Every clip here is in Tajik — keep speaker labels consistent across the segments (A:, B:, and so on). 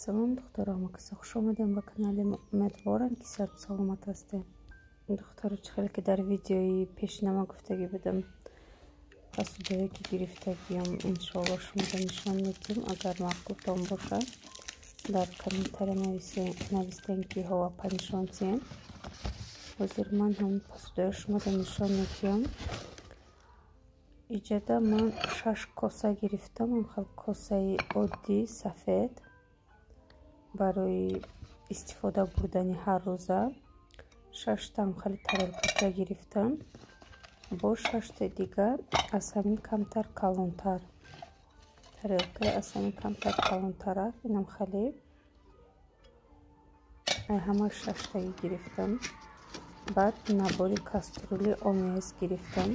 A: Салом, духтаро, ҳамакаса хуш омадем ба канали. Умедворам, ки сиҳату саломат ҳастем. Духтаро, чӣ хеле ки дар видеои пешинама гуфтагӣ будам, посудое ки гирифтагиам, иншоалло шуморо нишон медиҳем. Агар маъқултон бошад, дар комментария нависем, ки ҳовапа нишон диҳем. Ҳозир ман ҳамин посудои шуморо нишон медиҳам. Иҷода ман шаш коса гирифтам, ҳамхел косаи оддӣ сафед барои истифода бурдани ҳаррӯза. Шашта ҳамхели тарелкача гирифтам, бо шашта дигар аз ҳамин камтар калонтар тарелка, аз ҳамин камтар калонтарак, инам хеле ҳама шаштагӣ гирифтам. Баъд набори кастрюли омез гирифтам.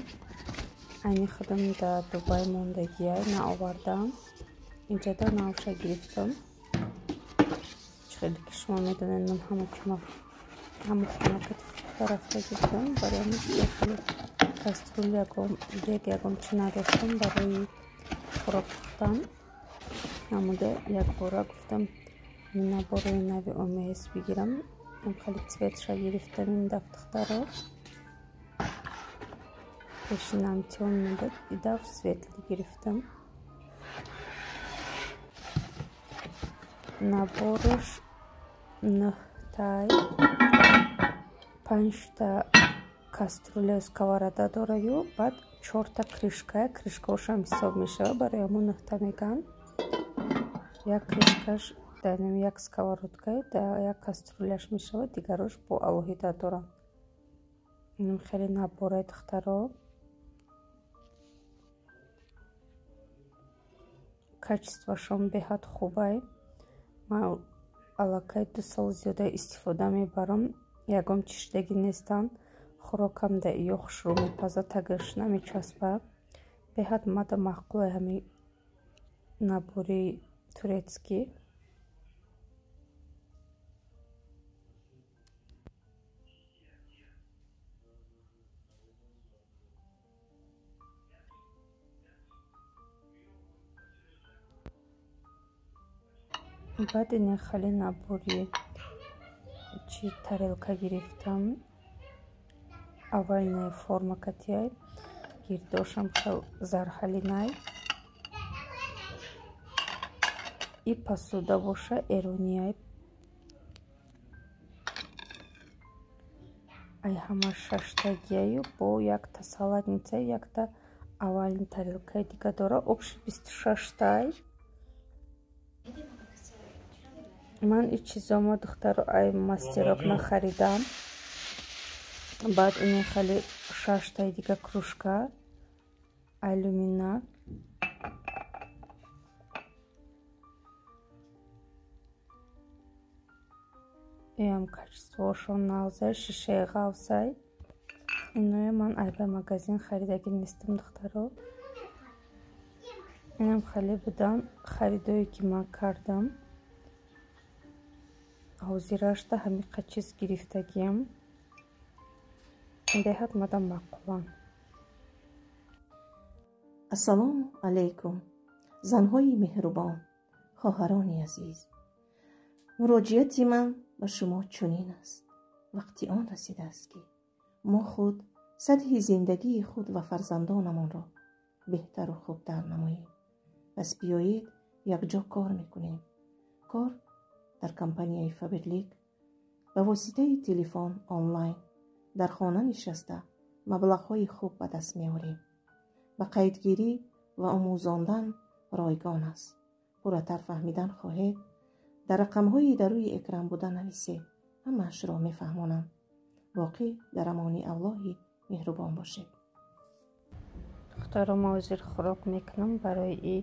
A: Айни худам дар Дубай мондагия, наовардам, инҷода навша гирифтам. Хеле ки шумо медонед, ман ҳама чума ҳама хона фурӯхта рафта гирифтам. Барои ҳамин кастрюл, ягон дег, ягон чӣ надоштам барои хӯрок пухтан. Намуда якбора гуфтам, наборои нави омез бигирам. Хеле цветша гирифтам ин даф, духтаро. Пешинам тёмный буд, и даф светлый гирифтам. Набораш нӯҳтай, панҷта кастрюля, сковорода дораю, баъд чорта крышка. Крышкаошам ҳисоб мешавад, барои ҳамон нӯҳта мегӯянд. Як крышкаш дар як сковородка, дар як кастрюляш мешавад, дигарош бо алоҳида доранд. Инам хеле набораи, духтаро, качествошон беҳад хубай. Ман аллакай 2 сол зиёда истифода мебарам, ягон чиштагӣ нестанд. Хӯрокам да иё хушрӯ мепазад, тагаш намечаспад. Беҳад мада маъқулай ҳамин набори турецкий. Баъд ин хеле набори чи тарелка гирифтам, овальная форма катияй, гирдошам хел зарҳалинай. И посуда боша эронияй, ай ҳама шаштагияю, бо якта салатница, якта овальный тарелкаи дига дора. Общий 26-тай. Ман ин чизомо, духтаро, ай Мастерок нахаридам. Баъд ин хеле шаштаи дига кружка алюмина. Иам качествошон нағзай, шишаи ғафзай. Иноя ман айба магазин харидагӣ нестам, духтаро. Инам хеле будан харидое, ки ман кардам. Ҳозирашта ҳамиқа чиз гирифтагиам, беҳад мадам маъқуланд.
B: Ассалому алайкум, занҳои меҳрубон, хоҳарони азиз! Муроҷиати ман ба шумо чунин аст: вақти он расидааст, ки мо худ сатҳи зиндагии худ ва фарзандонамонро беҳтару хубтар намоем. Пас биёед, якҷо кор мекунем. Кор дар компанияи Фаберлик ба воситаи телефон, онлайн, дар хона нишаста маблағҳои хуб ба даст меорем. Ба қайдгирӣ ва омӯзондан ройгон аст. Пурратар фаҳмидан хоҳед, дар рақамҳои дар рӯи экран буда нависед, ҳамаашро мефаҳмонам. Боқӣ дар амони Аллоҳи меҳрубон бошед.
A: Духтаро, ма ҳозир хӯрок мекунам. Барои и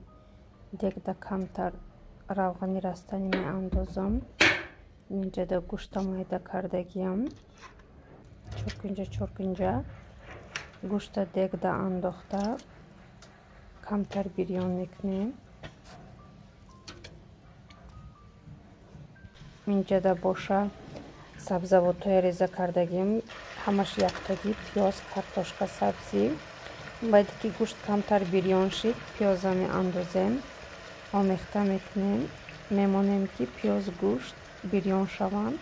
A: дегда камтар равғани растанӣ меандозам. Инҷода гӯшта майда кардагиам, чоркунҷа чоркунҷа. Гӯшта дегда андохта, камтар бирён мекунем. Инҷода боша сабзавотҳои реза кардагим, ҳамаш яктагӣ: пиёз, картошка, сабзӣ. Баъде ки гӯшт камтар бирён шид, пиёза меандозем, омехта мекунем. Мемонем, ки пиёз, гӯшт бирён шаванд.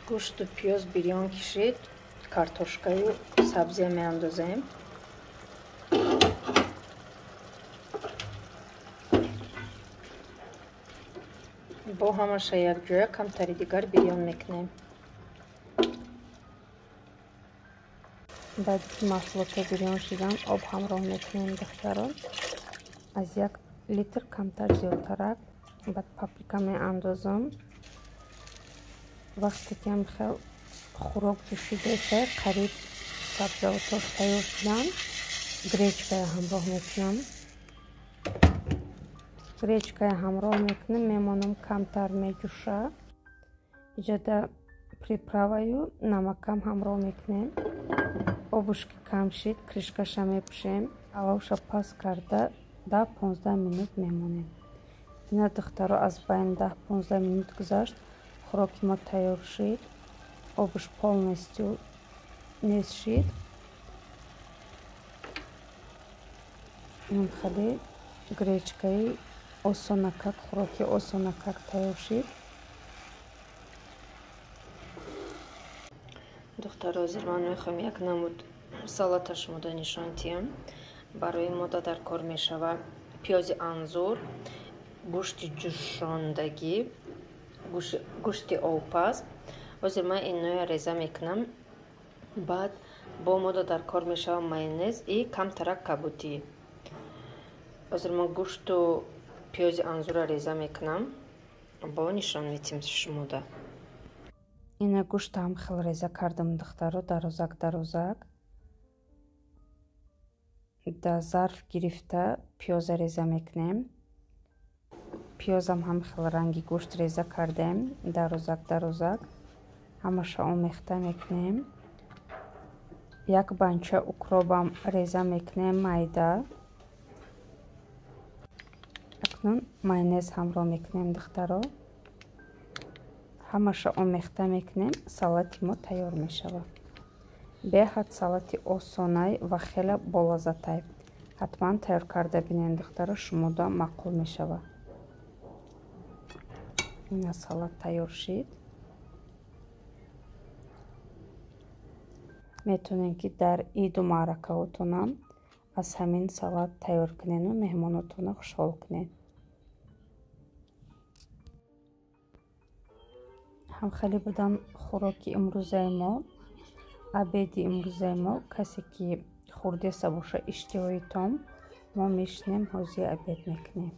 C: Гӯшту пиёз бирён кишид, картошкаю сабзия меандозем. Бо ҳамаша якҷоя камтари дигар бирён мекунем.
A: Баъд ки маҳсулотҳо бирён шидан, об ҳамроҳ мекунем, духтарон. Аз 1 литр камтар зиёдтарак. Баъд паприка меандозам. Вақте ки ҳам хел хӯрок ҷӯшидааст, қариб сабзавотҳош тайёр шудан, гречкая ҳамроҳ мекунам. Гречкая ҳамроҳ мекунам, мемонам камтар меҷӯша. Иҷода приправаю намакам ҳамроҳ мекунем. Обуш ки кам шид, кришкаша мепӯшем. Аловша паст карда 10-15 минут мемонем. Ина, духтаро, аз байни 10-15 минут гузашт, хӯроки мо тайёр шид. Обуш полностью нест шид. Хеле гречкаи осонакак, хӯроки осонакак тайёр шид.
C: Духтаро, ҳозир ман мехоҳам як намуд салата шумода нишон диҳам. Барои мода дар кор мешавад пиёзи анзур, гӯшти ҷӯшондагӣ, гӯшти овпаз. Ҳозир ман инноя реза мекунам. Баъд бо мода дар кор мешавад майонез и камтарак кабудӣ. Ҳозир ман гӯшту пиёзи анзурра реза мекунам, бо нишон медиҳем шумода.
A: Ина гӯшта ҳам хел реза кардам, духтаро, дарозак дарозак. Дар зарф гирифта пиёза реза мекунем. Пиёзам ҳам хел ранги гӯшт реза кардем, дарозак дарозак. Ҳамаша омехта мекунем. Як банча укробам реза мекунем майда. Акнун майонез ҳамроҳ мекунем, духтаро. Ҳамаша омехта мекунем, салати мо тайёр мешавад. Беҳад салати осонай ва хеле болаззатай. Ҳатман тайёр карда бинед, духтаро, шумода маъқул мешавад. Ина салат тайёр шид. Метавонед, ки дар иду маъракаотонам аз ҳамин салат тайёр кунеду меҳмонотонро хушҳол кунед. Ҳамхеле будан хӯроки имрӯзаи мо, обеди имрӯзаи мо. Касе ки хӯрдеса боша иштиҳои том, мо мешинем, ҳозир обед мекунем.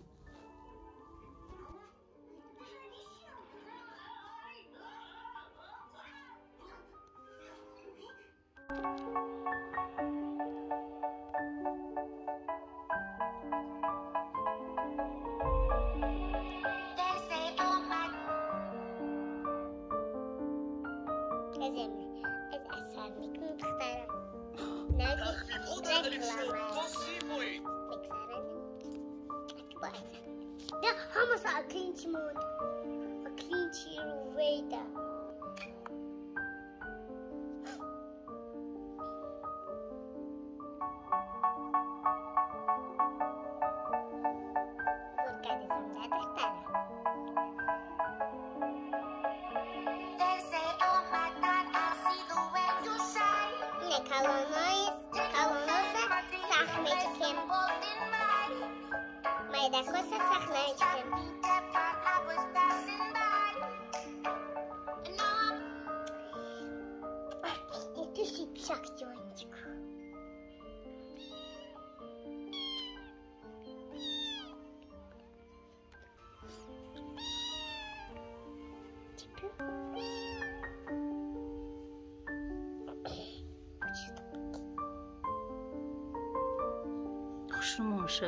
C: Хушумонша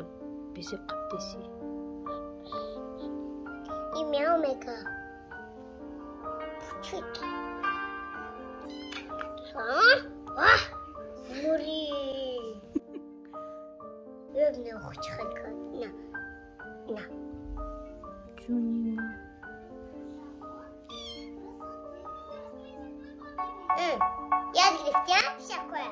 C: безеб қабдеси.
D: И мяу мека. Пучут. А? Мури. Ёбне хучхалка. На. На.
A: Чунима.
D: Я грифтя всякое.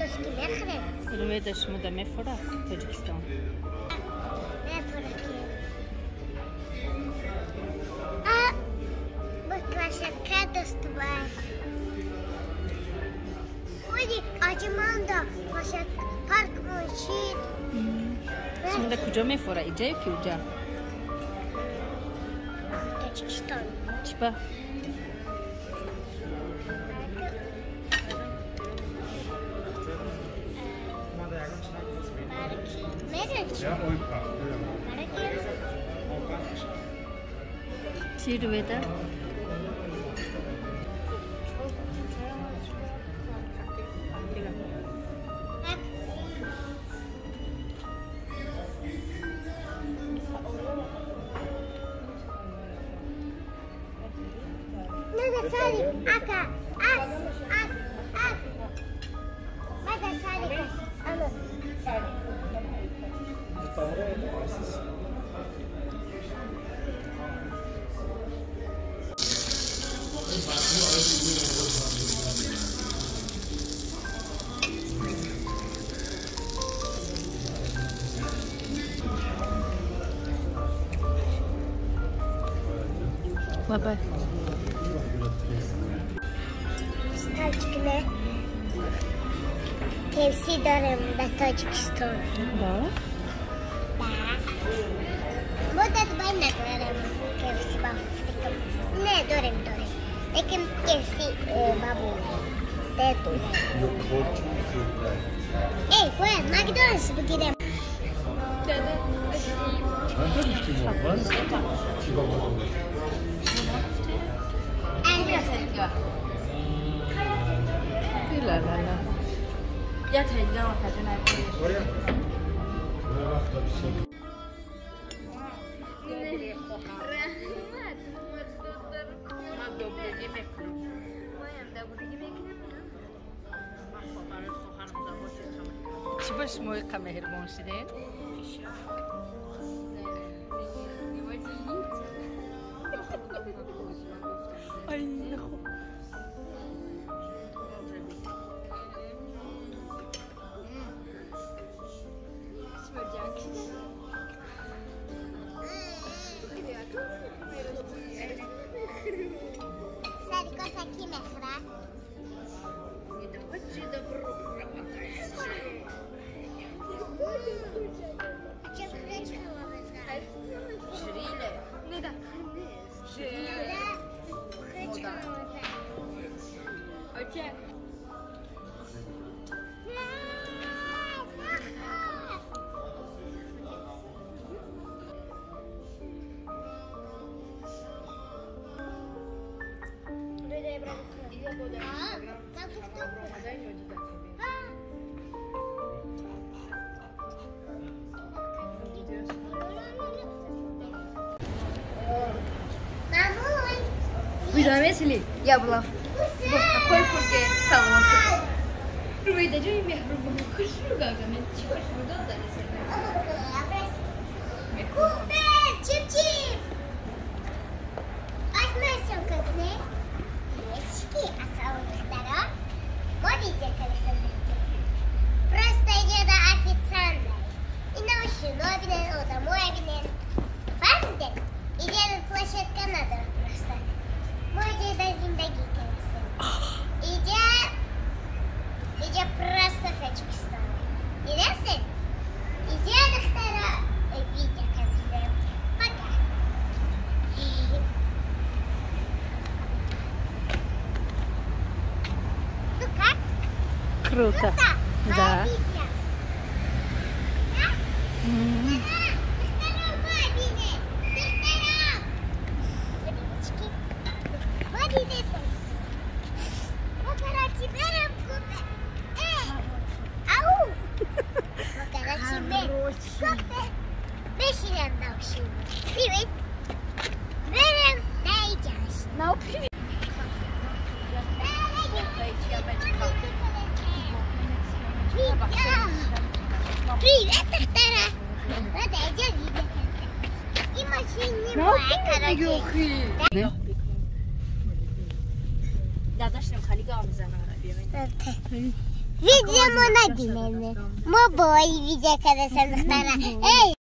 D: Картошки мехрем.
A: Рӯеда шумода мефора Тоҷикистон?
D: Мефора ки. А площадка доступай. Оди аҷиманда площадка парк мошид.
A: Шумода куҷо мефора? Иҷа ё ки уҷа?
D: Тоҷикистон.
A: Чиба? Чӣ рӯеда? Бабай.
D: Стальчикне. KFC дорем дар Тоҷикистон.
A: Да?
D: Да. Мо дар Дубай надорем KFC ба фикр. Не, дорем, дорем. Лекин KFC бабу. Дар Дубай. Эй, бояд Макдоналдс бигирем.
A: Чӣ ба шумо иқа меҳрубон шудед? Ай, нахуб.
E: Вы заметили? Я была в такой куртке салонке.
D: Чип-чип! Просто еда официальная. И научно домой Фармден. И делают площадка надо просто. Мой деда зиндаги конечно. Идя просто Таджикистан. Идя доктора видя конечно. Пока. Ну как?
A: Круто. Да.
D: Привет, доктора! Вот я видела. И машине моя, короче. Видео мо набинем. Мо бои видео кардасам, духтара. Эй!